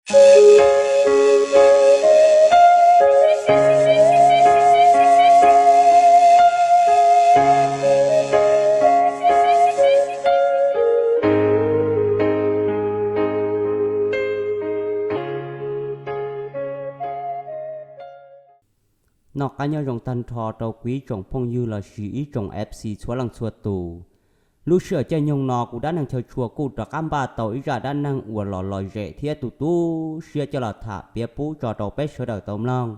Noj qab nyob zoo tag nrho rau kuv ib tsoom phooj ywg lossis ib tsoom F C txhua leej txhua tus. Lub sij hawm caij nyoog no kuv dab neeg Chaw Tshua kuj rov qab npaj tau ib zaj dab neeg uas los lom zem thiab tu tu siab coj los tham piav pub tso rau peb sawv daws tau mloog.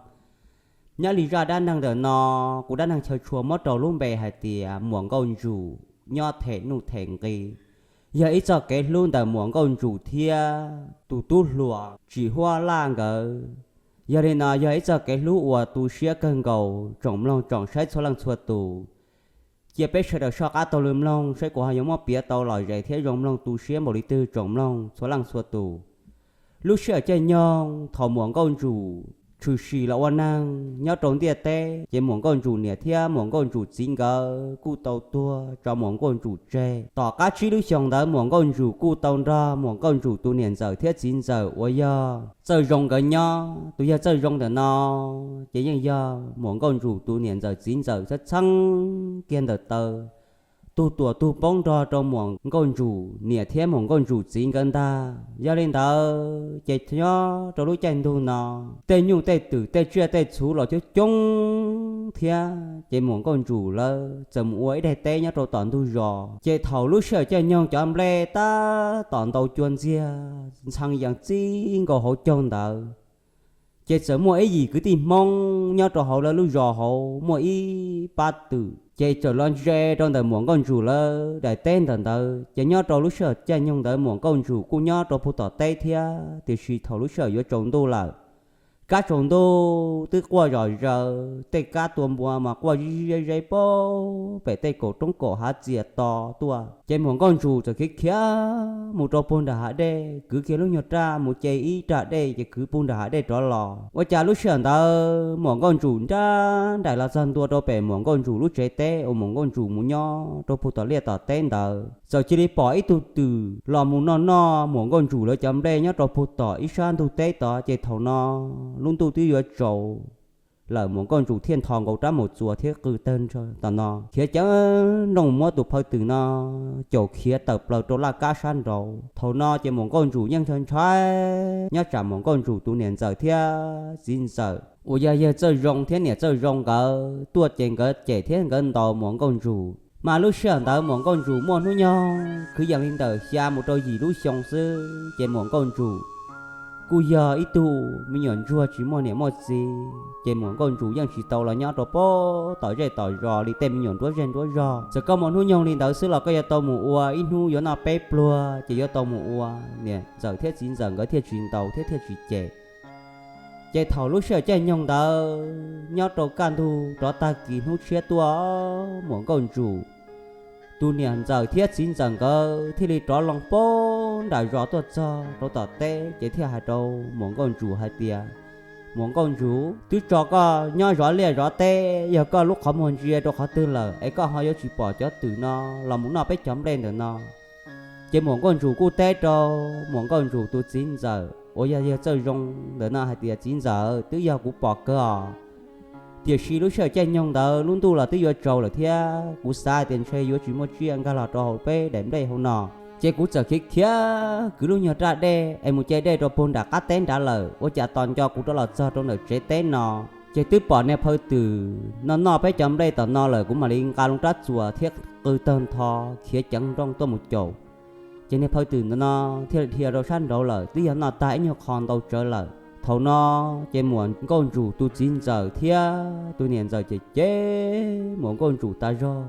Nyob li zaj dab neeg ntawm no, kuv dab neeg Chaw Tshua muab rau lub npe hais tias Muam Nkauj Ntsum nyob them nuj them nqi. Yog ib txoj kev hlub ntawm Muam Nkauj Ntsum thiab tus tub hluas Tsim Huab Laj nkawd. Yog li no yog ib txoj kev hlub uas tu siab kawg nkaus tsoom mloog tsoom saib txhua leej txhua tus. Cia peb sawv daws soj qab taug lw mloog saib kuv ho yuav muab piav tau lom zem thiab zoo mloog tu siab npaum li twg tsoom mloog txhua leej txhua tus. Lub sij hawm caij nyoog thaum Muam Nkauj Ntsum tshwm sim los ua neeg nyob rau ntiaj teb, ces Muam Nkauj Ntsum niam thiab Muam Nkauj Ntsum txiv nkawd kuj tau tuag tso Muam Nkauj Ntsum tseg. Tom qab tsib lub xyoos ntawd Muam Nkauj Ntsum kuj tau nrog Muam Nkauj Ntsum tus niam ntxawm thiab txiv ntxawm uas yog Txawj Zoo nkawd nyob. Tus yog Txawj Zoo ntawm no ces yeej yog Muam Nkauj Ntsum tus niam ntxawm txiv ntxawm txheeb txheeb kiag ntawm taw, tug tuam tug poob nrog rau Muam Nkauj Ntsum niam thiab Muam Nkauj Ntsum txiv nkawd ntag. Yog li ntawd ces nyob rau lub caij ntuj no, tej nyuj tej twm tej tsiaj tej txhu los coob coob thiab, ces Muam Nkauj Ntsum lawv txawm mus ua ib daim teb nyob rau tom ntug zos. Ces thaum lub sij hawm caij nyoog cov nplej tab tom ntau cua ntxiag ntxhee yees txij nkaus hauv caug ntawd, ces txawm muaj ib yim kwv tij Hmoob nyob rau hauv lawv lub zos hauv muaj ib pab twm, ces txawm los ntse rau ntawm Muam Nkauj Ntsum lawv daim teb ntawm ntawd. Ces nyob rau lub sij hawm caij nyoog ntawd Muam Nkauj Ntsum kuj nyob rau puag tom teb thiab, tiam sis thaum lub sij hawm yuav tsaus ntuj lawm, kab tsaus ntuj twb quaj zom zaws, tej kab tua npua mas quaj zib zeb zeb pem tej kaum roob kaum hav txias to tuaj. Ces Muam Nkauj Ntsum txawm khiav khiav mus rau puag nram hav dej, kwv kiag lub nyuag raj mus ce ib raj dej ces kwv puag nram hav dej rov los. Ua cas lub sij hawm ntawd Muam Nkauj Ntsum nrab nraim los txog ntua rau pem Muam Nkauj Ntsum lub tsev teb uas Muam Nkauj Ntsum mus nyob rau puag tom liaj tom teb ntawd, txawm cia li pom ib tug twm los mus noj noj Muam Nkauj Ntsum lawv cov nplej nyob rau puag tom ib sab ntug teb tod. Ces thaum no lub ntuj twb yuav tsaus lawm, Muam Nkauj Ntsum thiaj nthos nkaus rab mus txuas thiab qw tawg nrho tom no khiav ceev nrooj muab tus phaw twm no caum khiav tawm plaws rau laj kab sab nraud. Thaum no ces Muam Nkauj Ntsum yeej ntshai ntshai, nyob tsam Muam Nkauj Ntsum tus niam ntxawm thiab txiv ntxawm uas yog yawg Txawj Zoo thiab niam Txawj Zoo nkawd tuaj ces nkawd cem thiab nkawd ntaus Muam Nkauj Ntsum. Mas lub sij hawm ntawd Muam Nkauj Ntsum muaj hnub nyoog kwv yees li ntawm xya mus rau yim lub xyoo xwb, ces Muam Nkauj Ntsum kuj yog ib tug me nyuam ntsuag tsis muaj niam muaj txiv, ces Muam Nkauj Ntsum yeej tsis tau los nyob rau puag tom zej tom zos li tej me nyuam nruab zej nruab zog. Txawm koj muaj hnub nyoog li ntawd xwb los koj yuav tau mus ua ib hnub yuav noj peb pluag, ces yuav tau mus ua, niam ntxawm thiab txiv ntxawm nkawd thiaj tsis ntaus thiab thiaj tsis cem. Ces thaum lub sij hawm caij nyoog ntawd nyob rau kaj ntug rov tag kis hnub tshiab tuaj, Muam Nkauj Ntsum tus niam ntxawm thiab txiv ntxawm nkawd thiaj li rov loo puag nram zos tuaj txog rau tom teb, ces thiaj hais rau Muam Nkauj Ntsum hais tias, Muam Nkauj Ntsum, twb tso koj nyob zov liaj zov teb, yog koj lub qhov muag ntsia rau qhov twg lawm es koj ho yuav tsis pom cov twm no los mus noj peb cov nplej ntawm no? Ces Muam Nkauj Ntsum kuj teb rau Muam Nkauj Ntsum tus txiv ntxawm uas yog yawg Txawj Zoo ntawm no hais tias, Txiv ntxawm, twb yog kuv pom kawg os, tiam sis lub sij hawm caij nyoog ntawd lub ntuj los twb yuav tsaus lawm thiab kuv xav hais tias ntshe yuav tsis muaj tsiaj nkag los rau hauv peb daim nplej hauv no. Ces kuv txawm khiav khiav kwv lub nyuag raj dej es mus ce dej rau puag nram qab teb nrad lawm, ua cas tos nco kuv rov los txog rau ntawm tsev teb no, ces twb pom niag phaw twm no noj peb cov nplej tom no lawm, kuv mam li nqa loo rab txuas thiab qw tawg ntho khiav ceev nrooj tuaj mus caum. Ces niag phaw twm ntawm no thiaj li dhia rau sab nraud lawm, twb yog noj tag ib nyuag qho ntau tsawv lawm. Thaum no ces Muam Nkauj Ntsum tus txiv ntxawm thiab tus niam ntxawm cem cem Muam Nkauj Ntsum tas zog.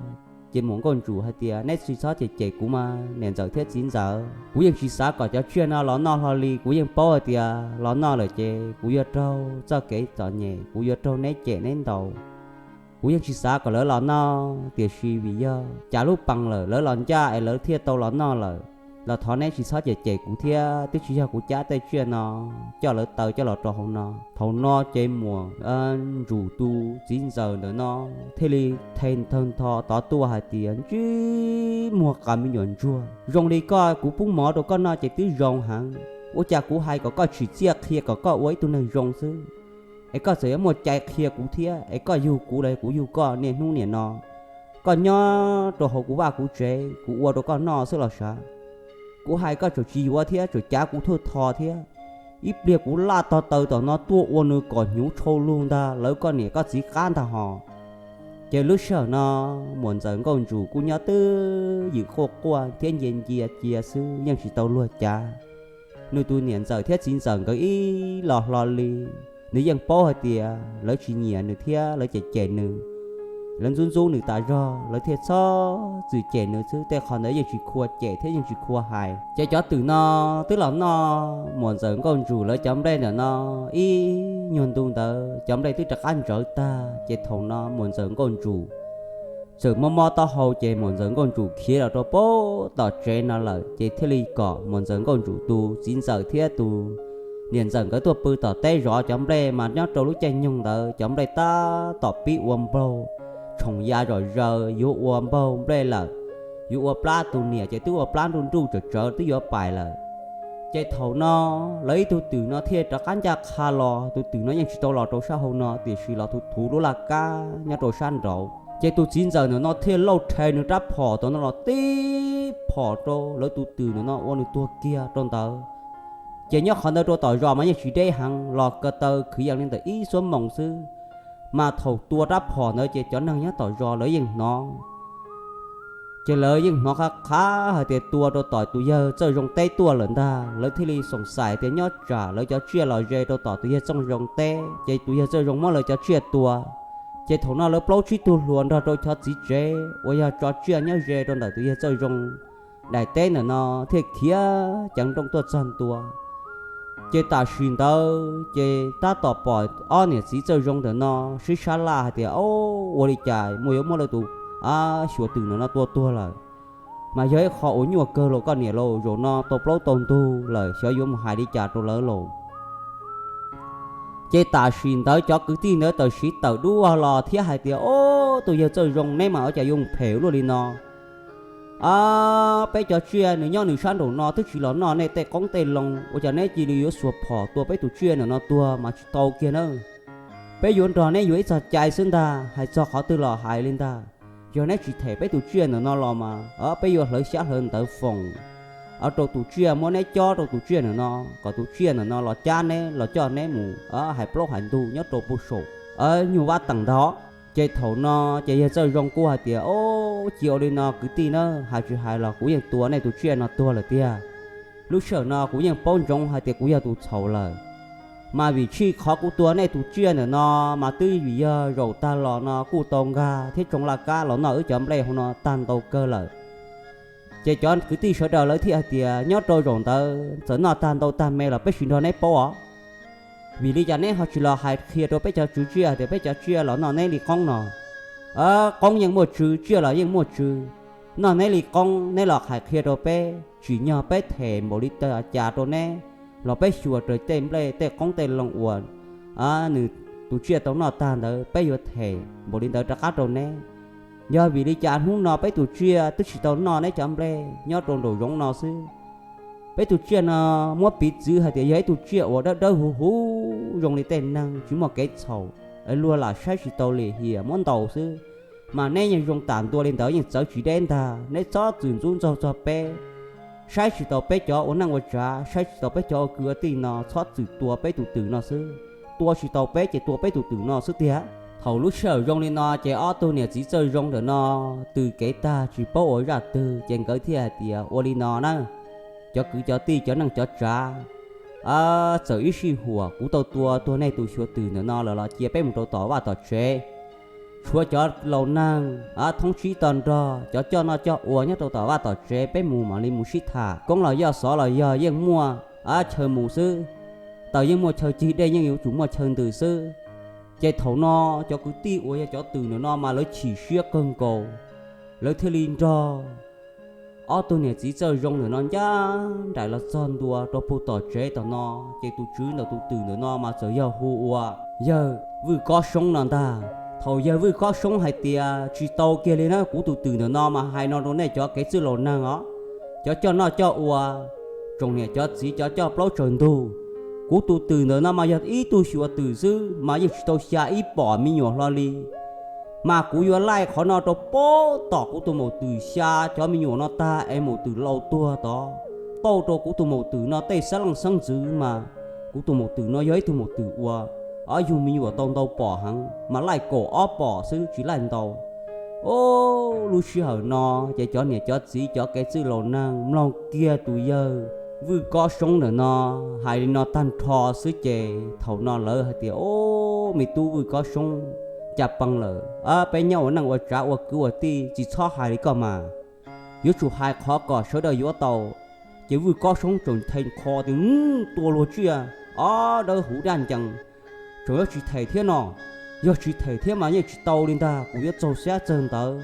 Ces Muam Nkauj Ntsum hais tias, Neb tsis txhob cem cem kuv mas niam ntxawm thiab txiv ntxawm, kuv yeej tsis xav kom cov tsiaj no los noj hlo li. Kuv yeej paub hais tias los noj lawm ces kuv yuav raug txoj kev txom nyem, kuv yuav raug neb cem neb ntaus. Kuv yeej tsis xav kom lawv los noj, tiam sis vim yog cas lub pees lawm lawv los ncaj es lawv thiaj tau los noj lawm. Los thov neb tsis txhob cem cem kuv thiab, twb tsis yog kuv cab tej tsiaj no coj lawv taw coj los rau hauv no. Thaum no ces Muam Ntsum tus txiv ntxawm ntawm no thiaj li the tawg ntho tod tuaj hais tias, Ntsib muag qas me nyuam ntsuag, zoo li koj kuv pub mov rau koj noj ces twb zoo heev. Ua cas kuv hais kom koj tsim txiaj qhia kom koj ua ib tug neeg zoo xwb, es koj txawm yuav muaj cai qhia kuv thiab es koj yug kuv los kuv yug koj niaj hnub niaj no. Koj nyob rau hauv kuv vaj kuv tsev, kuv ua rau koj noj xwb los sav. Kuv hais koj tseem tsis yuav thiab tseem cav kuv thuj tho thiab. Ib pliag kuv laj tog taw tom no tuaj ua nws kom hnyuv tshau lug ntag lawv koj niam koj txiv qab ntag hos. Ces lub sij hawm no muam ntxawm Nkauj Ntsum kuj nyob twb ywm quaj quaj thiab ncia ncia cia xwb yeej tsis tau luag cav. Nws tus niam ntxawm thiab txiv ntxawm nkawd ib los hlo li, nws yeej paub hais tias lawv tsis nyiam nws thiab lawv cem cem nws. Lawv ntxub ntxub nws tas zog, lawv thiaj txhob txwm cem nws xwb, tej qhov ntawd yeej tsis khua cem thiab yeej tsis khua hais. Ces cov twm no twb los noj muam ntxawm Nkauj Ntsum lawv cov nplej ntawm no ib nyuag ntu ntawd, cov nplej twb rov qab ntsawv tag. Ces thaum no muam ntxawm Nkauj Ntsum txawm mob mob taub hau, ces muam ntxawm Nkauj Ntsum khiav los rau pem tom tsev no lawm, ces thiaj li kom muam ntxawm Nkauj Ntsum tus txiv ntxawm thiab tus niam ntxawm nkawd tuaj pw tom teb zov cov nplej. Mas nyob rau lub caij nyoog ntawd cov nplej tab tom pib ua npaug, tshoom ya zom zaws yuav ua npaug nplej lawm, yuav ua plab. Tus niam ces twb ua plab nruj nruj tsawm tsawv twb yuav pais lawm. Ces thaum no lawv ib tug twm no thiaj rov qab ncaj qha los. Tus twm no yeej tsis tau los rau sab hauv no, tiam sis los thuv thuv lub laj kab nyob rau sab nraud. Ces tus txiv ntxawm ntawm no thiaj lauj rhais nws rab phom tom no los tib phom rau lawv tus twm ntawm no ua nws tuag kiag rau ntawd. Ces nyob qhov ntawd rau tom zos mas yeej tsis deb heev, los ko taw kwv yees li ntawm ib xuab moos xwb. Mas thaum tua rab phom ntawd ces cov neeg nyob tom zos lawv yeej hnov. Ces lawv yeej hnov qhab qhab hais tias tua rau tom tus yawg Txawj Zoo teb tuaj lawm ntag. Lawv thiaj li xoom xais tias nyob tsam lawv cov tsiaj los ze rau tom tus yawg Txawj Zoo teb, ces tus yawg Txawj Zoo muab lawv cov tsiaj tua. Ces thaum no lawv plaub tsib tug hluas nrog rau cov txiv tsev uas yog tso tsiaj nyob ze rau ntawm tus yawg Txawj Zoo daim teb ntawm no thiaj khiav ceev nrooj tuaj txog ntua. Ces tam sim ntawd ces tab tom pom ob niam txiv Txawj Zoo ntawm no sib sab laj hais tias, Au, ua li cas muaj yuav muab lawv tus xyuas twm ntawm no tua tuag lawm? Mas yog ib qho uas nyuaj kawg los koj niam lauj, zaum no tau plaub tau ntug lawm, xyov yuav mus hais li cas rau lawv lauj. Ces tam sim ntawd cov kwv tij ntawd tawm siv tawm dub vog los thiab hais tias, Au, tus yawg Txawj Zoo neb mas ua cas yuav mus phem luaj li no? Peb cov tsiaj nws nyob nws sab nraum no twb tsis los noj nej tej qoob tej loo, ua cas neb cia li yuav xuas phom tua peb tus tsiaj ntawm no tuag mas tsis tau kiag na. Peb yuav nrog neb yuav ib txog cai xwb ntag, hais txog qhov twg los hais li ntag. Yog neb tsis them peb tus tsiaj ntawm no los mas peb yuav hlawv xyab hlawv ntawv foom rau tus tsiaj, muab neb cob rau tus tsiaj ntawm no, kom tus tsiaj ntawm no los cab neb, los coj neb mus hais plaub hais ntug nyob rau puag saum nyuj vab teem ntag. Ces thaum no ces yawg Txawj Zoo kuj hais tias, Au, cia ua li no kwv tij na, hais tsis hais los kuv yeej tua nej tus tsiaj no tuag lawm tiag. Lub sij hawm no kuv yeej paub ntsoov hais tias kuv yog tus txhaum lawm. Mas vim tshij qhov kuv tua nej tus tsiaj ntawm no mas twb vim yog zaum tag los no kuj tau nkag thiab tsoo laj kab los noj wb cov nplej hauv no tag ntau kawg lawm. Ces cov kwv tij sawv daws lawv thiaj hais tias, Nyob rau zaum ntawd txawm noj tag ntau tag me los peb sim nrog neb paub os. Vim li cas neb ho tsis los hais qhia rau peb cov tswv tsiaj tias peb cov tsiaj los noj neb li qoob no? Qoob yeej muaj tswv, tsiaj los yeej muaj tswv. Noj neb li qoob neb los hais qhia rau peb, tsim nyog peb them npaum li cas rau neb, los peb xyuas raws tej nplej tej qoob tej loo uas nws tus tsiaj tau noj tag ntawd peb yuav them npaum li ntawd rov qab rau neb. Yog vim li cas hnub no peb tus tsiaj twb tsis tau noj neb cov nplej nyob rau nraum zoov no xwb? Peb tus tsiaj no muab piv txwv hais tias yog ib tug tsiaj uas dawb dawb huv huv zoo li tej neeg tsis muaj kev txhaum, luag lam saib tsis tau lim hiam muab ntaus xwb. Mas neb yeej zoo tam ntua li ntawd yeej txawv tsis deb ntag, neb txhob txwm ntxub ntxaug txog peb. Saib tsis taus peb cov ua neej ua tsav, saib tsis taus peb cov ua kwv ua tij no txhob txwm tua peb tus twm no xwb. Tua tsis tau peb ces tua peb tus twm no xwb tiag. Thaum lub sij hawm zoo li no ces ob tug niam txiv Txawj Zoo ntawm no tws kev tag tsis paub ua zaj twg ces nkawd thiaj hais tias, Ua li no na, cov kwv cov tij cov neej cov tsav, txawm ib sij huam kuv tau tua tuag nej tus xyuas twm ntawm no lawm los cia peb mus rau tom vaj tom tsev. Tshuav cov laus neeg thoob tsib to nrog cov coj noj coj ua nyob rau tom vaj tom tsev, peb mus mam li mus sib tham. Koob los yog xov los yog yeej muaj chaw mus xwb. Taws yeej muaj chaw cig, dej yeej yuav tsum muaj chaw ntws xwb. Ces thaum no cov kwv tij uas yog cov twm ntawm no mas lawv chim siab kawg nkaus, lawv thiaj li nrog ob tug niam txiv Txawj Zoo ntawm no ncaj nraim los txog ntua rau puag tom tsev tom no. Ces tus tswv ntawm tus twm ntawm no mas txawm yog hu ua yawg Vwj Kob Soob no ntag. Thaum yawg Vwj Kob Soob hais tias, Tsis tau kiag li na, kuv tus twm ntawm no mas hais no rau nej cov kev txwj laus neeg os, cov coj noj coj ua, Tsoom niam cov txiv cov coj plaub tsaws ntug, kuv tus twm ntawm no mas yog ib tug xyuas twm xwb mas yeej tsis tau xya ib pom me nyuam hlo li. Mas kuv yuav laij qhov no rau pab tom kuv tus maum twm xya cov me nyuam no tag es maum twm laus tuag tod, tau rau kuv tus maum twm no tej xeeb leej xeeb ntxwv mas kuv tus maum twm no yog ib tug maum twm uas ob yug me nyuam tau ntau pom heev mas laij kaum ob pom xwb tsis laij ntau. Ob lub sij hawm no ces cov niam cov txiv cov kev txwj laus neeg mloog kiag tus yawg Vwj Kob Soob ntawm no hais li no tag nrho xwb ces thaum no lawv hais tias, Ob, me tub Vwj Kob Soob, cas pee lawm, peb nyob ua neej ua tsav ua kwv ua tij tsis txhob hais li koj mas. Yuav tsum hais qhov kom sawv daws yuav tau. Ces Vwj Kob Soob tseem thee qho tias, Tua luag tsiaj, ob dawb huv daj ncees, tseem yuav tsis them thiab no. Yog tsis them thiab mas yeej tsis tau li ntag, kuv yuav txaug xyab txawg ntawv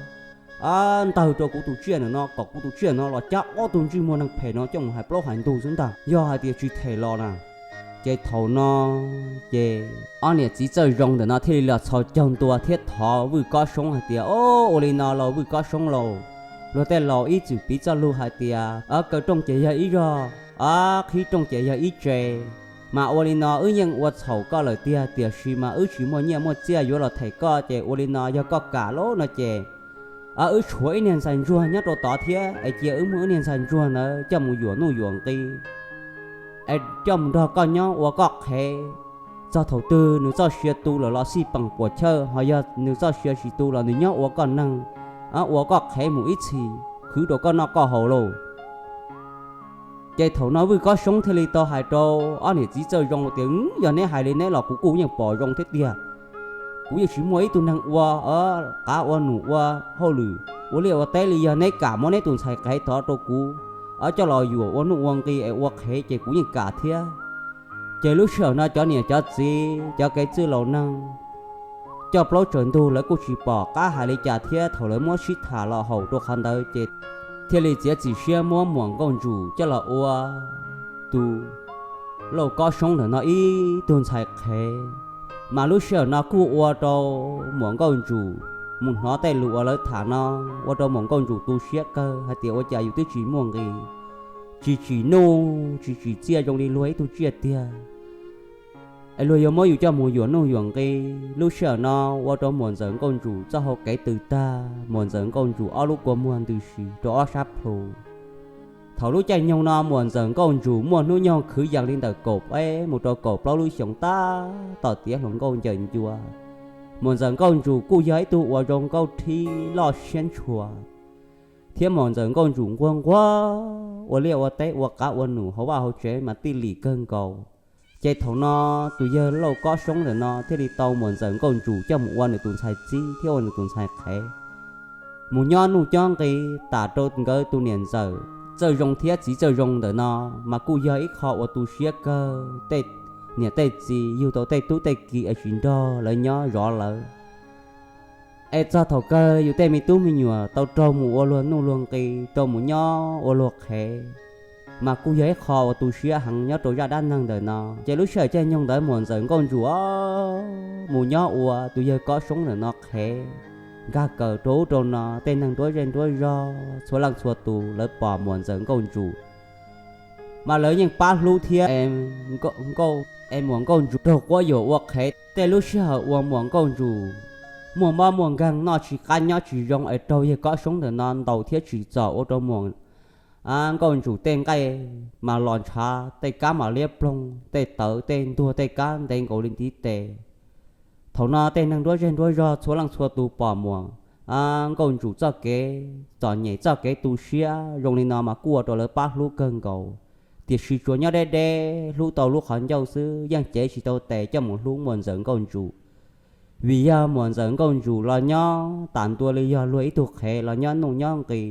ntawg rau kuv tus tsiaj ntawm no kom kuv tus tsiaj no los cab ob tug ntsej muag neeg phem no coj mus hais plaub hais ntug xwb ntag yog hais tias tsis them los na. Ces thaum no ces ob niam txiv Txawj Zoo ntawm no thiaj li los txhos caug ntua thiab thov Vwj Kob Soob hais tias, Ob, ua li no los Vwj Kob Soob lauj, luag tej laus ib txwm piv txoj lus hais tias, Ob, kaw rooj ces yog ib zog, ob, qhib rooj ces yog ib tse. Mas ua li no wb yeej ua txhaum koj lawm tiag, tiam sis mas wb tsis muaj nyiaj muaj txiaj yuav los them koj, ces ua li no yog koj kam lawm no ces wb tshuav ib niag ntxhais ntsuag nyob rau tod thiab es cia wb muab wb niag ntxhais ntsuag ntawd coj mus yuam nuj yuam nqi es coj mus nrog koj nyob ua koj qhev. Txog thaum twg nws txoj sia tu lawm los xij peem puas chawj, ho yog nws txoj sia tsis tu los nws nyob ua koj neeg, ua koj qhev mus ib txhis khwv rau koj noj koj haus lauj. Ces thaum no Vwj Kob Soob thiaj li tau hais rau ob niam txiv Txawj Zoo tias, Yog neb hais li neb los kuv kuj yeej pom zoo thiab tiag. Kuv yeej tsis muaj ib tug neeg ua qav ua num ua hauj lwm ua liaj ua teb li, yog neb kam muab neb tus ntxhais qhev tod rau kuv coj los yuam ua nuj ua nqi es ua qhev ces kuv yeej kam thiab. Ces lub sij hawm no cov niam cov txiv cov kev txwj laus neeg coj plaub tsaws ntug lawv kuj tsis pom qab hais li cas thiab, thaum lawv muab sib tham los haum rau qhov ntawd ces thiaj li txiav txim siab muab Muam Nkauj Ntsum coj los ua tus Lauj Kob Soob ntawm no ib tug ntxhais qhev. Mas lub sij hawm no kuj ua rau Muam Nkauj Ntsum mus hnov tej lus uas lawv tham no, ua rau Muam Nkauj Ntsum tu siab kawg hais tias, Ua cas yus twb tsis muaj nqi, tsis tsim nuj tsis tsim txiaj zoo li luag ib tug tsiaj tiag, es luag yuav muab yus coj mus yuam nuj yuam nqi. Lub sij hawm no ua rau Muam Ntxawm Nkauj Ntsum txoj hau kev tws tag, Muam Ntxawm Nkauj Ntsum ob lub kua muag ntws si rau ob sab plhu. Thaum lub caij nyoog no Muam Ntxawm Nkauj Ntsum muaj hnub nyoog kwv yees li ntawm kaum peb mus rau kaum plaub lub xyoos tab tom tiav hluas nkauj ncaws ncua. Muam Ntxawm Nkauj Ntsum kuj yog ib tug uas zoo nkauj rhib loj siab ntshua, thiab Muam Ntxawm Nkauj Ntsum nquag nquag ua liaj ua teb ua qav ua num hauv vaj hauv tsev mas tij lim kawg nkaus. Ces thaum no tus yawg Lauj Kob Soob ntawm no thiaj li tau Muam Ntxawm Nkauj Ntsum coj mus ua nws tus ntxhais txib thiab ua nws tus ntxhais qhev, mus nyob nuj cob nqi tas rau nkawd tus niam ntxawm Txawj Zoo thiab txiv Txawj Zoo ntawm no, mas kuj yog ib qho uas tu siab kawg. Tej niam tej txiv yug tau tej tub tej ki es tsis nrog lawv nyob zov lawv, es txog thaum kawg yus tej me tub me nyuam tau raug mus ua luag nuj luag nqi, tau mus nyob ua luag qhev, mas kuj yog ib qho uas tu siab heev nyob rau zaj dab neeg ntawm no. Ces lub sij hawm caij nyoog ntawd Muam Ntxawm Nkauj Ntsum mus nyob ua tus yawg Kob Soob ntawm no qhev, nkag kawm rau ub rau no, tej neeg nruab zej nruab zog txhua leej txhua tus lawv pom Muam Ntxawm Nkauj Ntsum mas lawv yeej pab hlub thiab es Muam Nkauj Ntsum raug quab yuam ua qhev. Tej lub sij hawm uas Muam Nkauj Ntsum muaj mob muaj nkeeg noj tsis qab nyob tsis zoo es raug yawg Kob Soob ntawm no ntaus thiab tsim txom ua rau Muam Nkauj Ntsum tej nqaij mas los ntshav, tej kab mas liab ploog, tej tawv tej ntuag tej kab ntev nkaus li ntiv tes. Thaum no tej neeg nruab zej nruab zog txhua leej txhua tus pom Muam Nkauj Ntsum txoj kev txom nyem txoj kev tu siab zoo li no mas kuj ua rau lawv pab hlub kawg nkaus. Tiam sis tsuas nyob deb deb hlub tau lub qhov ncauj xwb, yeej cev tsis tau tes coj mus hlub Muam Ntxawm Nkauj Ntsum. Vim yog Muam Ntxawm Nkauj Ntsum los nyob tas ntua li yog luag ib tug qhev los nyob nuj nyob nqi,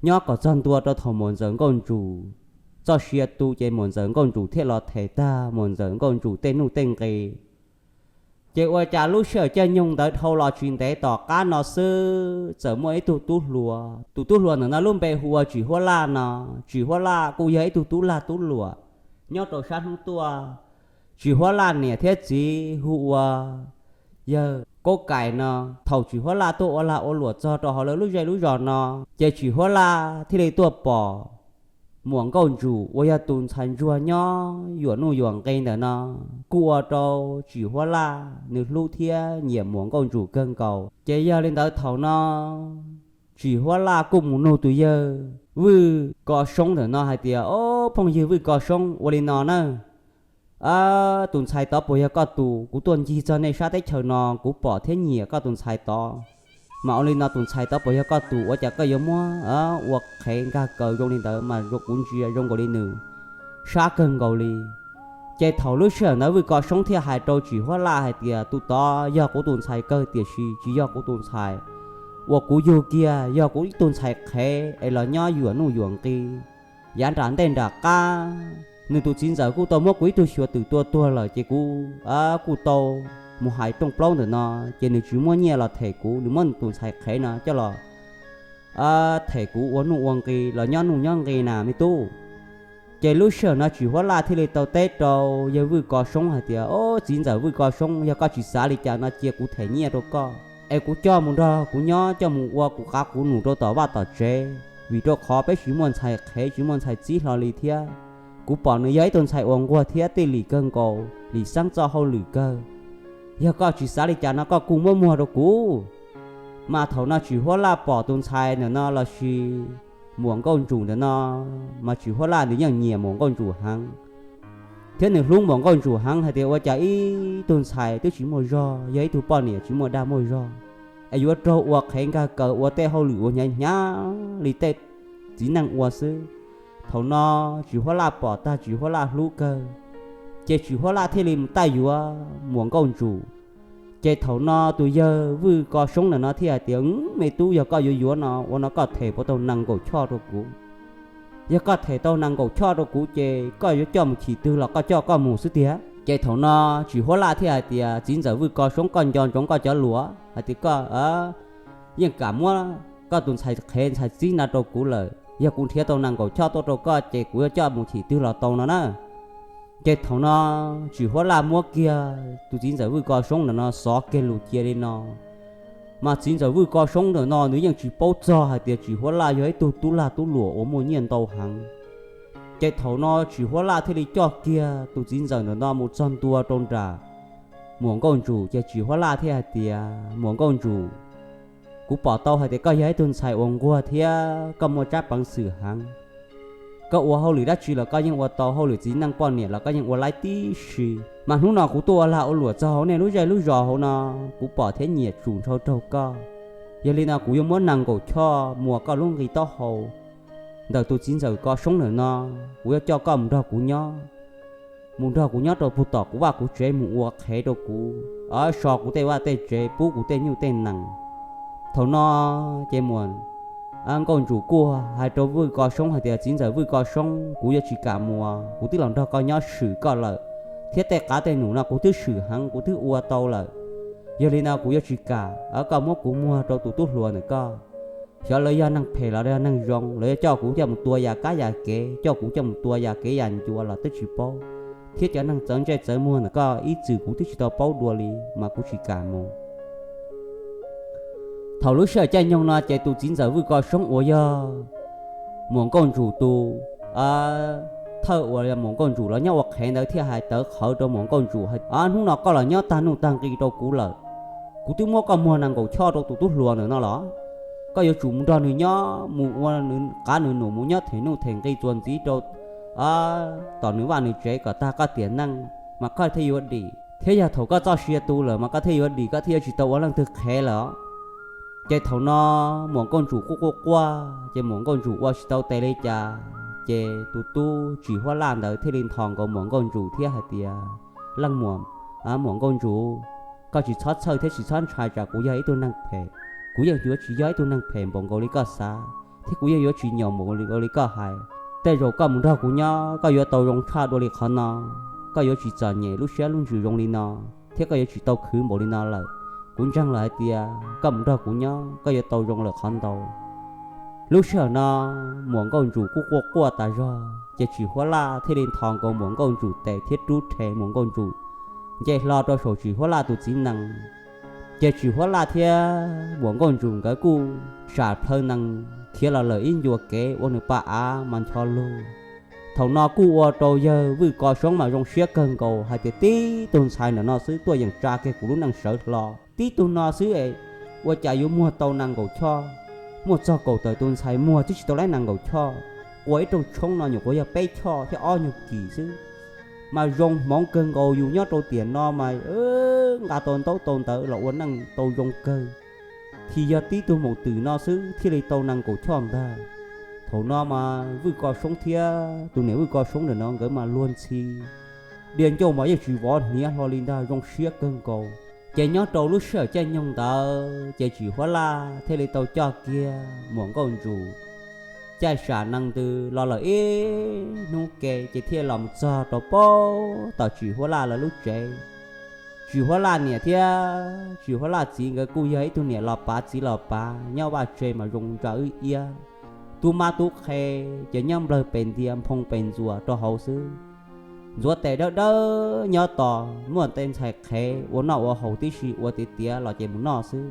nyob kom txog ntua rau thaum Muam Ntxawm Nkauj Ntsum txoj sia tu ces Muam Ntxawm Nkauj Ntsum thiaj los them tag Muam Ntxawm Nkauj Ntsum tej nuj tej nqi. Ces ua cas lub sij hawm caij nyoog ntawd dhau los tsis ntev tom qab no xwb txawm muaj ib tug tub hluas. Tus tub hluas ntawm no lub npe hu ua Tsim Huab Laj no. Tsim Huab Laj kuj yog ib tug tub lag tub luam nyob rau sab hnub tuaj. Tsim Huab Laj niam thiab txiv hu ua yawg Kaub Kais no. Thaum Tsim Huab Laj tuaj ua lag ua luam txog rau hauv lawv lub zej lub zos no, ces Tsim Huab Laj thiaj li tuaj pom Muam Nkauj Ntsum uas yog tus ntxhais ntsuag nyob yuam nuj yuam nqi ntawm no kuj ua rau Tsim Huab Laj nws hlub thiab nyiam Muam Nkauj Ntsum kawg nkaus. Ces yog li ntawd thaum no Tsim Huab Laj kuj mus nug tus yawg Vwj Ko Soob ntawm no hais tias, Ob, phooj ywg Vwj Ko Soob, ua li no na, tus ntxhais tod puas yog koj tus? Kuv tuaj ncig txog nej sab teb chaws no kuv pom thiab nyiam koj tus ntxhais tod, mas ua li no tus ntxhais tod puas yog koj tus? Ua cas koj yuav muab ua qhev nkag kaws zoo li ntawd mas kuv ntsia zoo nkaus li nws sab kawg nkaus li. Ces thaum lub sij hawm ntawd Vwj Ko Soob thiaj hais rau Tsim Huab Laj hais tias, Tus tod yog kuv tus ntxhais kawg tiam sis tsis yog kuv tus ntxhais. Uas kuv yug kiag yog kuv ib tug ntxhais qhev es los nyob yuam nuj yuam nqi. Yav nram ntej nram qab nws tus txiv ntxawm kuj tau muab kuv ib tug xyuas twm tua tuag lawm, ces kuv kuj tau mus hais rooj plaub ntawm no, ces nws tsis muab nyiaj los them kuv, nws muab nws tus ntxhais qhev no coj los them kuv ua nuj ua nqi los nyob nuj nyob nqi na me tub. Ces lub sij hawm no Tsim Huab Laj thiaj li tau teb rau yawg Vwj Ko Soob hais tias, Ob, txiv ntxawm Vwj Ko Soob, yog koj tsis xav li cas no cia kuv them nyiaj rau koj es kuv coj mus nrog kuv nyob, coj mus ua kuv qav kuv num rau tom vaj tom tsev, vim rau qhov peb tsis muaj ntxhais qhev tsis muaj ntxhais txib hlo li thiab. Kuv pom nws yog ib tug ntxhais uas nquag thiab tij lim kawg nkaus, lim xeeb txoj hauj lwm kawg. Yog koj tsis xav li cas no koj kuj muab muag rau kuv. Mas thaum no Tsim Huab Laj pom tus ntxhais ntawm no los sis Muam Nkauj Ntsum ntawm no, mas Tsim Huab Laj nws yeej nyiam Muam Nkauj Ntsum heev thiab nws hlub Muam Nkauj Ntsum heev hais tias, Ua cas ib tug ntxhais twb tsis muaj zog, yog ib tug poj niam tsis muaj dag muaj zog, es yuav raug ua qhev nkag kaws ua tej hauj lwm uas hnyav hnyav li tej txiv neej ua xwb. Thaum no Tsim Huab Laj pom tag Tsim Huab Laj hlub kawg, ces Tsim Huab Laj thiaj li mus taij yuav Muam Nkauj Ntsum. Ces thaum no tus yawg Vwj Ko Soob ntawm no thiaj hais tias, Me tub, yog koj yuav yuav no ua no koj them puas tau nees nkaum choj rau kuv? Yog koj them tau nees nkaum choj rau kuv ces koj yuav coj mus chim twg los koj coj koj mus xwb tiag. Ces thaum no Tsim Huab Laj thiaj hais tias, Txiv ntxawm Vwj Ko Soob, koj nco ntsoov koj cov lus hais tias koj yeej kam muab koj tus ntxhais qhev ntxhais txib no rau kuv lawm, yog kuv nrhiav tau nees nkaum choj tuaj rau koj ces kuv yuav coj mus chim twg los tau no na. Ces thaum no Tsim Huab Laj muab kiag tus txiv ntxawm Vwj Ko Soob ntawm no xov kiag lus cia li no, mas txiv ntxawm Vwj Ko Soob ntawm no nws yeej tsis paub txog hais tias Tsim Huab Laj yog ib tug tub lag tub luam uas muaj nyiaj ntau heev. Ces thaum no Tsim Huab Laj thiaj li coj kiag tus txiv ntxawm ntawm no mus txog ntua rau nram Muam Nkauj Ntsum, ces Tsim Huab Laj thiaj hais tias, Muam Nkauj Ntsum, kuv pom tau hais tias koj yog ib tug ntxhais uas nquag thiab koj muaj tsab peev xwm heev. Koj ua hauj lwm dab tsi los koj yeej ua tau, hauj lwm txiv neej poj niam los koj yeej ua laib tib si. Mas hnub no kuv tuaj ua lag ua luam txog hauv nej lub zej lub zos hauv no, kuv pom thiab nyiam tsum nrhau raug koj. Yog li no kuv yuav muab nees nkaum choj muas koj lub nqi taub hau ntawm tus txiv ntxawm Ko Soob ntawm no, kuv yuav coj koj mus nrog kuv nyob, mus nrog kuv nyob rau puag tom kuv vaj kuv tsev, mus ua qhev rau kuv, so kuv tej vaj tej tsev, pub kuv tej nyuj tej nees. Thaum no ces Muam Nkauj Ntsum kuj hais rau Vwj Ko Soob hais tias, Txiv ntxawm Vwj Ko Soob, kuv yuav tsis kam mus, kuv twb los nrog koj nyob swm koj lawm, thiab tej qav tej num no kuv twb swm heev, kuv twb ua tau lawm. Yog li no kuv yuav tsis kam koj muab kuv muag rau tus tub hluas ntawm koj. Xyov lawv yog neeg phem los yog neeg zoo, lawv yuav coj kuv coj mus tua yam kab yam kev, coj kuv coj mus tua yam kev yam ncua los twb tsis paub, thiab cov neeg txawv ntsej txawv muag ntawm koj ib txwm kuv twb tsis tau paub dua li, mas kuv tsis kam mus. Thaum lub sij hawm caij nyoog no ces tus txiv ntxawm Vwj Ko Soob uas yog Muam Nkauj Ntsum tus thawj uas Muam Nkauj Ntsum los nyob ua qhev ntawd thiaj hais tawv qhawv rau Muam Nkauj Ntsum hais, Hnub no koj los nyob tag nuj tag nqi rau kuv lawm, kuv twb muab koj muag nees nkaum choj rau tus tub hluas ntawm no los, koj yuav tsum mus nrog nws nyob, mus ua nws qav nws num, mus nyob them nuj them nqi txuas ntxiv rau tom nws vaj nws tsev kom tag koj tiam neej, mas koj thiaj yuav dim, thiab yog thaum koj txoj sia tu lawm mas koj thiaj yuav dim, koj thiaj yuav tsis tau ua leej twg qhev lawm. Ces thaum no Muam Nkauj Ntsum quaj quaj quaj, ces Muam Nkauj Ntsum ua tsis tau tes li cas, ces tus tub Tsim Huab Laj ntawd thiaj li nthos nkaus Muam Nkauj Ntsum thiab hais tias, Leej muam, Muam Nkauj Ntsum, koj tsis txhob txhawj thiab tsis txhob ntshai tsam kuv yog ib tug neeg phem. Kuv yeej yuav tsis yog ib tug neeg phem npaum nkaus li koj xav, thiab kuv yeej yuav tsis nyaum npaum nkaus li koj hais. Tej zaum koj mus nrog kuv nyob koj yuav tau zoo tshaj dua li qhov no, koj yuav tsis txom nyem lub siab lub ntsws zoo li no, thiab koj yuav tsis tau khwv npaum li no lawm. Kuv ntseeg lawm hais tias koj mus nrog kuv nyob koj yuav tau zoo lawm qhov ntau. Lub sij hawm no Muam Nkauj Ntsum kuj quaj quaj tas zog, ces Tsim Huab Laj thiaj li nthos nkaus Muam Nkauj Ntsum tes thiab rub rhe Muam Nkauj Ntsum nce hlo rau saum Tsim Huab Laj tus txiv nees. Ces Tsim Huab Laj thiab Muam Nkauj Ntsum nkawd kuj sam plhaw nees khiav los lawm ib ncua kev ua nws pa av mas ncho lug. Thaum no kuj ua rau yawg Vwj Ko Soob mas zoo siab kawg nkaus hais tias tib tug ntxhais ntawm no xwb tuaj yeem tsa kiag kuv lub neej sawv hlo. Tib tug no xwb es ua cas yuav muag tau nees nkaum choj, muaj txog kaum tawm tus ntxhais muag twb tsis tau laib nees nkaum choj, quas ib rooj tshoob no nyuam qhuav yog peb choj thiab ob nyuag kis xwb. Mas zoo hmoov kawg nkaus, yus nyob rau tiam no mas nqa tau ntaub tau ntawv los ua neej tau zoo kawg. Thiaj yog tib tug maum twm no xwb thiaj li tau nees nkaum choj ntag. Thaum no mas Vwj Ko Soob thiab tus niam Vwj Ko Soob ntawm no nkawd mas luag ntxhi, diav ncauj mas yeej tsis vov hniav hlo li ntag, zoo siab kawg nkaus. Ces nyob rau lub sij hawm caij nyoog ntawd ces Tsim Huab Laj thiaj li tau coj kiag Muam Nkauj Ntsum caij sam nees ntws los lawm ib hnub ke ces thiaj los mus txog rau pem tom Tsim Huab Laj lawv lub tsev. Tsim Huab Laj niam thiab Tsim Huab Laj txiv nkawd kuj yog ib tug niam los pav txiv los pav, nyob vaj tse mas zoo ntsa wb iab. Tub mab tub qhe ces nyob nplawg pes ntias nphoo pes ntxuas rau hauv xwb. Ntxuav tes dawb dawb nyob tos, muaj tej ntxhais qhev ua noj ua haus tib si ua tiav tiav los ces mus noj xwb.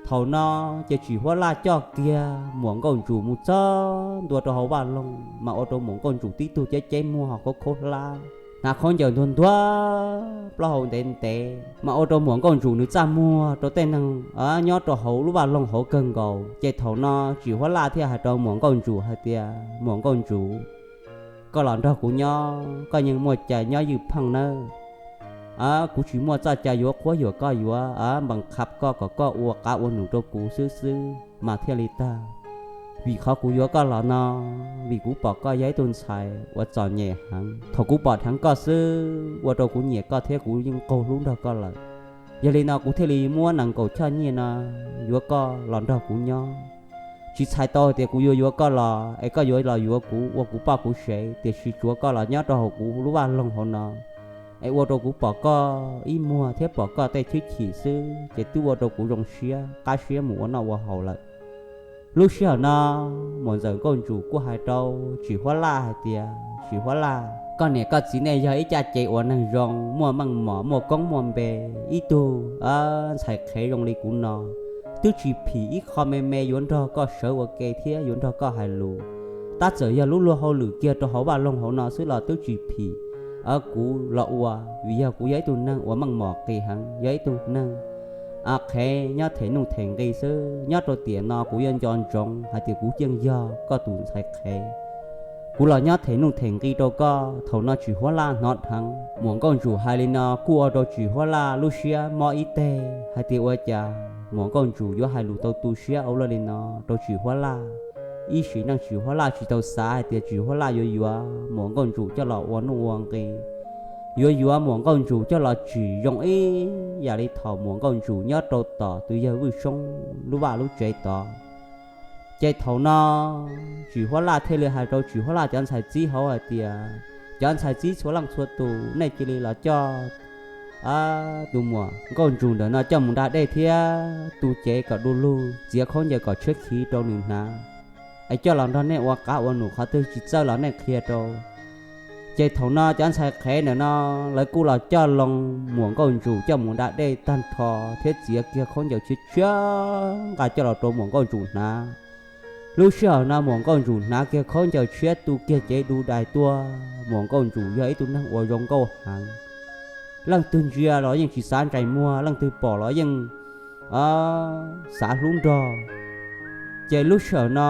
Thaum no ces Tsim Huab Laj coj kiag Muam Nkauj Ntsum mus txog ntua rau hauv vaj loog mas ua rau Muam Nkauj Ntsum tib tug ceb ceb muag ho khaub khaub hlab, hnav khaub ncaws ntuag ntuag, plaub hau ntev ntev mas ua rau Muam Nkauj Ntsum nws txaj muag rau tej neeg nyob rau hauv lub vaj loog hauv kawg nkaus. Ces thaum no Tsim Huab Laj thiaj hais rau Muam Nkauj Ntsum hais tias, Muam Nkauj Ntsum, koj los nrog kuv nyob koj yeej muaj cai nyob ywj pheej nawb. Kuv tsis muaj txoj cai yuav qhuab yuam koj, yuav npees qhab koj kom koj ua qav ua num rau kuv xwb xwb mas thiaj li tag. Vim qhov kuv yuav koj los no, vim kuv pom koj yog ib tug ntxhais uas txom nyem heev. Thaum kuv pom dheev koj xwb ua rau kuv nyiam koj thiab kuv yeej qaug hlub nrog koj lawm. Yog li no kuv thiaj li muab nees nkaum choj nyiaj no yuav koj los nrog kuv nyob. Tsis txhais tau tias kuv yuav yuav koj los es koj yuav los yuav kuv ua kuv poj kuv sev, tiam sis tsuav koj los nyob rau hauv kuv lub vaj loog hauv no es ua rau kuv pom koj ib muag thiab pom koj tej chwb chim xwb ces twb ua rau kuv zoo siab qab siab mus ua noj ua haus lawm. Lub sij hawm no Muam Ntxawm Nkauj Ntsum kuj hais rau Tsim Huab Laj hais tias, Tsim Huab Laj, koj niam koj txiv nej yog ib caj ces uas neeg zoo, muaj meej mom muaj koob muaj npe, ib tug ntxhais qhev zoo li kuv no twb tsis phim ib qho me me yuav nrog koj sawv ua ke thiab yuav nrog koj hais lus. Tab txawm yog lub luag hauj lwm kiag rau hauv vaj loog hauv no xwb los twb tsis phim kuv los ua, vim yog kuv yog ib tug neeg uas meej mom qis heev, yog ib tug neeg qhev nyob them nuj them nqi xwb. Nyob rau tiam no kuv yuav nco ntsoov hais tias kuv yeej yog koj tus ntxhais qhev, kuv los nyob them nuj them nqi rau koj. Thaum no Tsim Huab Laj hnov dheev Muam Nkauj Ntsum hais li no kuj ua rau Tsim Huab Laj lub siab mob ib teg hais tias ua cas Muam Nkauj Ntsum yuav hais lus tau tu siab ua luaj li no rau Tsim Huab Laj. Ib sim neej Tsim Huab Laj tsis tau xav hais tias Tsim Huab Laj yuav yuav Muam Nkauj Ntsum coj los ua nuj ua nqi, yuav yuav Muam Nkauj Ntsum coj los tsim zoo ib yam li thaum Muam Nkauj Ntsum nyob rau tom tus yawg Vwj Soob lub vaj lub tsev tod. Ces thaum no Tsim Huab Laj thiaj li hais rau Tsim Huab Laj cov ntxhais txib hauv hais tias, cov ntxhais txib txhua leej txhua tus, nej cia li los coj tus Muam Nkauj Ntsum ntawm no coj mus da dej thiab tu cev kom du lug, txiav khaub ncaws kom tshiab khiv rau nws hnav, es coj los nrog nej ua qav ua num, qhov twg tsis txawj los nej qhia rau. Ces thaum no cov ntxhais qhev ntawm no lawv kuj los coj loo Muam Nkauj Ntsum coj mus da dej tag nrho thiab txiav kiag khaub ncaws tshiab tshiab nqa coj los rau Muam Nkauj Ntsum hnav. Lub sij hawm no Muam Nkauj Ntsum hnav kiag khaub ncaws tshiab tu kiag cev du dais tuaj. Muam Nkauj Ntsum yog ib tug neeg uas zoo nkauj heev, leej twg ntsia los yeej tsis xav ntsais muag, leej twg pom los yeej xav hlub nrog. Ces lub sij hawm no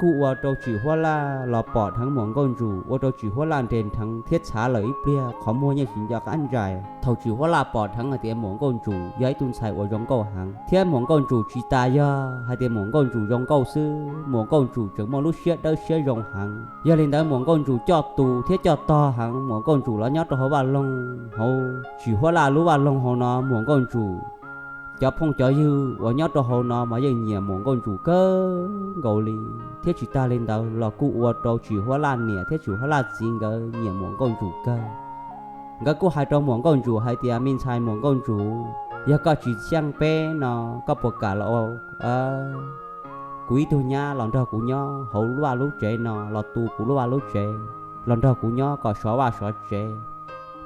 kuj ua rau Tsim Huab Laj los pom dheev Muam Nkauj Ntsum, ua rau Tsim Huab Laj nres nrheev thiab txhav lawm ib pliag, qhov muag yeej tsis nco qab ntsais. Thaum Tsim Huab Laj pom dheev hais tias Muam Nkauj Ntsum yog ib tug ntxhais uas zoo nkauj heev, thiab Muam Nkauj Ntsum tsis tas yog hais tias Muam Nkauj Ntsum zoo nkauj xwb, Muam Nkauj Ntsum tseem muaj lub siab dawb siab zoo heev. Yog li ntawd Muam Nkauj Ntsum coj tus thiab coj tog heev, Muam Nkauj Ntsum los nyob rau hauv vaj loog, hauv Tsim Huab Laj lub vaj loog hauv no, Muam Nkauj Ntsum cov phooj cov ywg uas nyob rau hauv no mas yeej nyiam Muam Nkauj Ntsum kawg nkaus li. Thiab tsis tas li ntawd los kuj ua rau Tsim Huab Laj niam thiab Tsim Huab Laj txiv nkawd nyiam Muam Nkauj Ntsum kawg. Nkawd kuj hais rau Muam Nkauj Ntsum hais tias, me ntxhais Muam Nkauj Ntsum, yog koj tsis xyeej peb no, koj puas kam los ua kuv ib tug nyab los nrog kuv nyob hauv lub vaj lub tsev no, los tu kuv lub vaj lub tsev, los nrog kuv nyob kom sov vaj sov tsev?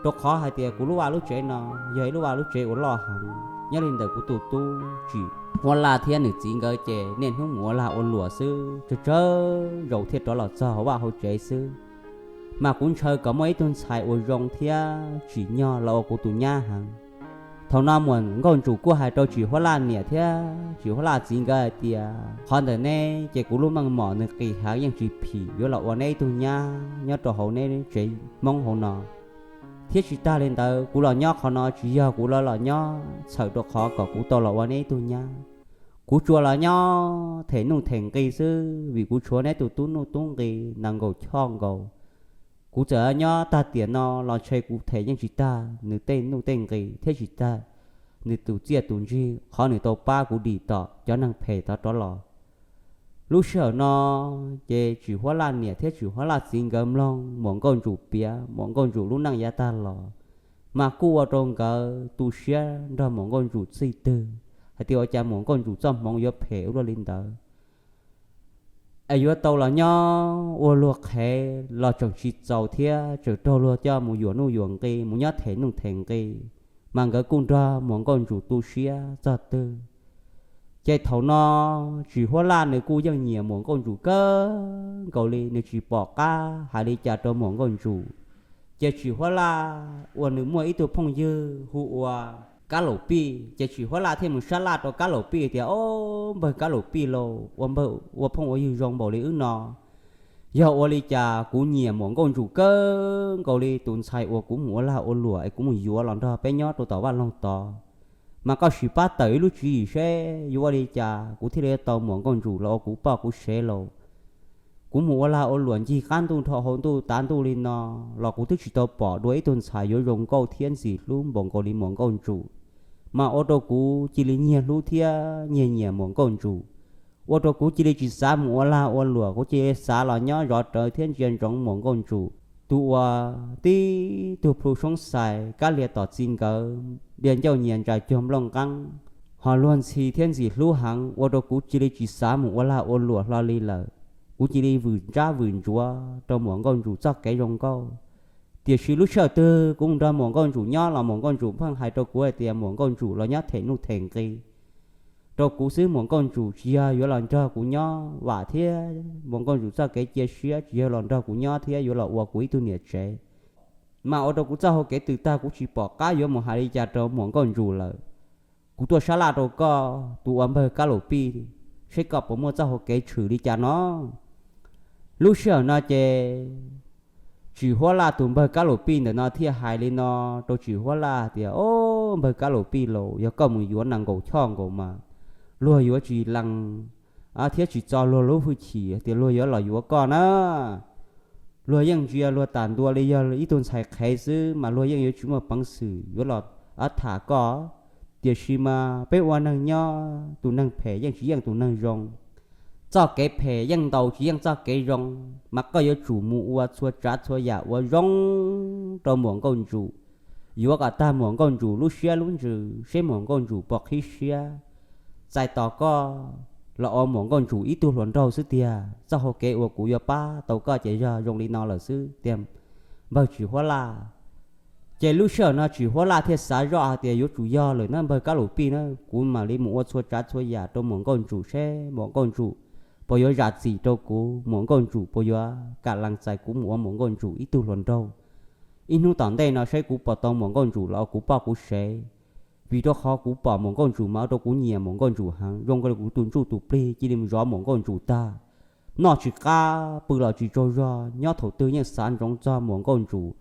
Rau qhov hais tias kuv lub vaj lub tsev no yog ib lub vaj lub tsev uas loj heev. Nyob li ntawm kuv tus tub Tsim Huab Laj thiab nws txiv nkawd ces niaj hnub mus ua lag ua luam xwb, tsawg tsawg zaus thiaj rov los txog hauv vaj hauv tsev xwb. mas kuv ntshaw kom muaj ib tug ntxhais uas zoo thiab tsim nyog los ua kuv tus nyab heev. Thaum no muam Nkauj Ntsum kuj hais rau Tsim Huab Laj niam thiab Tsim Huab Laj txiv nkawd hais tias, qhov ntawm neb ces kuv lub meej mom nws qis heev, yeej tsis phim yuav los ua neb ib tug nyab nyob rau hauv neb tsev Hmoob hauv no. Thiab tsis tag li ntawd, kuv los nyob qhov no tsis yog kuv los los nyob txhawm rau qhov kom kuv tau los ua neb ib tug nyab. Kuv tsuas los nyob them nuj them nqi xwb, vim kuv tshuav neb tus tub nuj tub nqi nees nkaum choj nkaus. Kuv txawm nyob tag tiam no los ntshe kuv them yeej tsis tag nws tej nuj tej nqi thiab tsis tag nws tus txiaj tus ntsig qhov nws tau pab kuv dim tom cov neeg phem tod rov los. Lub sij hawm no ces Tsim Huab Laj niam thiab Tsim Huab Laj txiv nkawd mloog muam Nkauj Ntsum piav muam Nkauj Ntsum lub neej yav tag los, mas kuj ua rau nkawd tu siab nrog muam Nkauj Ntsum txij twg, hais tias ua cas muam Nkauj Ntsum txoj hmoov yuav phem ua luaj li ntawd. Es yuav tau los nyob ua luag qhev los tseem tsis txaus thiab tseem raug luag coj mus yuam nuj yuam nqi, mus nyob them nuj them nqi, mas nkawd kuj nrog muam Nkauj Ntsum tu siab txog twg. Ces thaum no Tsim Huab Laj nws kuj yeej nyiam muam Nkauj Ntsum kawg nkaus li, nws tsis pom qab hais li cas rau muam Nkauj Ntsum. Ces Tsim Huab Laj uas nws muaj ib tug phooj ywg hu ua Kab Laum Pij, ces Tsim Huab Laj thiaj mus sab laj rau Kab Laum Pij tias, Ob, npawg Kab Laum Pij lauj, ua npawg ua phooj ua ywg zoo npaum li wb no, yog ua li cas kuv nyiam muam Nkauj Ntsum kawg nkaus li, tus ntxhais uas kuv mus ua lag ua luam es kuv mus yuav los nrog peb nyob rau tom vaj loog tod, mas koj sim pab tawm ib lub tswv yim seb yuav ua li cas kuv thiaj li tau muam Nkauj Ntsum los ua kuv poj kuv sev lauj. Kuv mus ua lag ua luam ncig qab ntuj nrho hauv ntuj tav ntuj li no los kuv twb tsis tau pom dua ib tug ntxhais yuav zoo nkauj thiab ntxim hlub npaum nkaus li muam Nkauj Ntsum, mas ua rau kuv cia li nyiag hlub thiab nyiag nyiam muam Nkauj Ntsum. Ua rau kuv cia li tsis xav mus ua lag ua luam, kuv cia li xav los nyob zov rawv thiab ntsia ntsoov muam Nkauj Ntsum, tus uas tib tug plhu soob xais kab lia tom txi nkawd, lia ncauj nyias ntsa cuag nplooj nqeeb, ho luag ntxhi thiab ntxim hlub heev, ua rau kuv cia li tsis xav mus ua lag ua luam hlo li lawm. Kuv cia li vwm ntsab vwm ntsuav rau muam Nkauj Ntsum txoj kev zoo nkauj. Tiam sis lub sij hawm twg kuv mus nrog muam Nkauj Ntsum nyob los muam Nkauj Ntsum pheej hais rau kuv hais tias muam Nkauj Ntsum los nyob them nuj them nqi rau kuv xwb, muam Nkauj Ntsum tsis yog yuav los nrog kuv nyob vam thiab muam Nkauj Ntsum txoj kev cia siab tsis yog los nrog kuv nyob thiab yuav los ua kuv ib tug niam tsev. Mas ua rau kuv txoj hau kev tws tag, kuv tsis pom qab yuav mus hais li cas rau muam Nkauj Ntsum lawm. Kuv tuaj sab laj rau koj tus ua npawg Kab Laum Pij, seb koj puas muaj txoj hau kev tshwm li cas no. Lub sij hawm no ces Tsim Huab Laj tus npawg Kab Laum Pij ntawm no thiaj hais li no rau Tsim Huab Laj tias, Ob, npawg Kab Laum Pij lauj, yog koj mus yuav nees nkaum choj nkaus mas luag yuav tsis lees thiab tsis txo luag lub hwj chim tias luag yuav los yuav koj na. Luag yeej ntsia luag tas ntua li yog ib tug ntxhais qhev xwb, mas luag yeej yuav tsis muaj peev xwm yuav los tham koj. Tiam sis mas peb ua neeg nyob, tus neeg phem yeej tsis yeej tus neeg zoo. Txoj kev phem yeej ntaus tsis yeej txoj kev zoo, mas koj yuav tsum mus ua txhua tsav txhua yam ua zoo rau muam Nkauj Ntsum, yuav kom tag muam Nkauj Ntsum lub siab lub ntsws, seb muam Nkauj Ntsum puas qhib siab. Txais tos koj los ua muam Nkauj Ntsum ib tug hluas nraug xwb tiag. Txoj hau kev uas kuv yuav pab tau koj ces yog zoo li no lawm xwb tiag, npawg Tsim Huab Laj. Ces lub sij hawm no Tsim Huab Laj thiaj xav zoj hais tias, Yuav tsum yog lawm na npawg Kab Laum Pij na, kuv mam li mus ua txhua tsav txhua yam rau muam Nkauj Ntsum seb muam Nkauj Ntsum puas yuav zam txim rau kuv, muam Nkauj Ntsum puas yuav kam lees txais kuv mus ua muam Nkauj Ntsum ib tug hluas nraug. Ib hnub tom ntej no seb kuv puas tau muam Nkauj Ntsum los ua kuv poj kuv sev. Vim rau qhov kuv pom muam Nkauj Ntsum mas ua rau kuv nyiam muam Nkauj Ntsum heev, zoo nkaus li kuv tus ntsuj tus plig cia li mus zov muam Nkauj Ntsum tag. Noj tsis qab, pw los tsis tsaug zog, nyob thaum twg yeej xav ntsoov txog muam Nkauj Ntsum,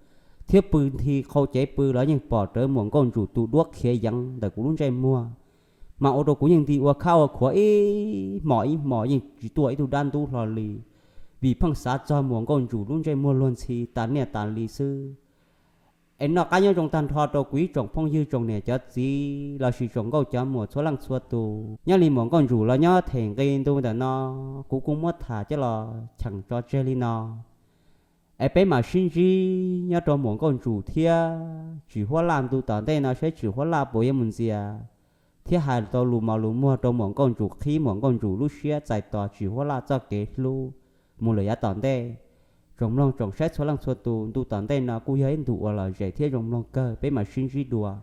thiab pw nthi qhau cev pw los yeej pom rawv muam Nkauj Ntsum tus duab khiav yeev ntawm kuv lub ntsej muag. Mas ua rau kuv yeej nti ua khab ua khuav ib hmos ib hmos yeej tsis tuaj ib tug dab ntub hlo li, vim pheej xav txog muam Nkauj Ntsum lub ntsej muag luag ntxhi tas niaj tas li xwb. Es noj qab nyob zoo tag nrho rau kuv ib tsoom phooj ywg tsoom niam cov txiv lossis tsoom nkauj cov muam txhua leej txhua tus. Nyob li muam Nkauj Ntsum los nyob them nqi ntu ntawm no, kuv kuj muab tham coj los cheem tso tseg li no. Es peb mam sib ntsib nyob rau muam Nkauj Ntsum thiab Tsim Huab Laj ntu tom ntej no seb Tsim Huab Laj puas yuav mus ntxias thiab hais tau lus mos lus muag rau muam Nkauj Ntsum, qhib muam Nkauj Ntsum lub siab, txais tos Tsim Huab Laj txoj kev hlub mus lawm yav tom ntej. Tsoom mloog tsoom saib txhua leej txhua tus, ntu tom ntej no kuj yog ib ntu uas lom zem thiab zoo mloog kawg, peb mam sib ntsib dua.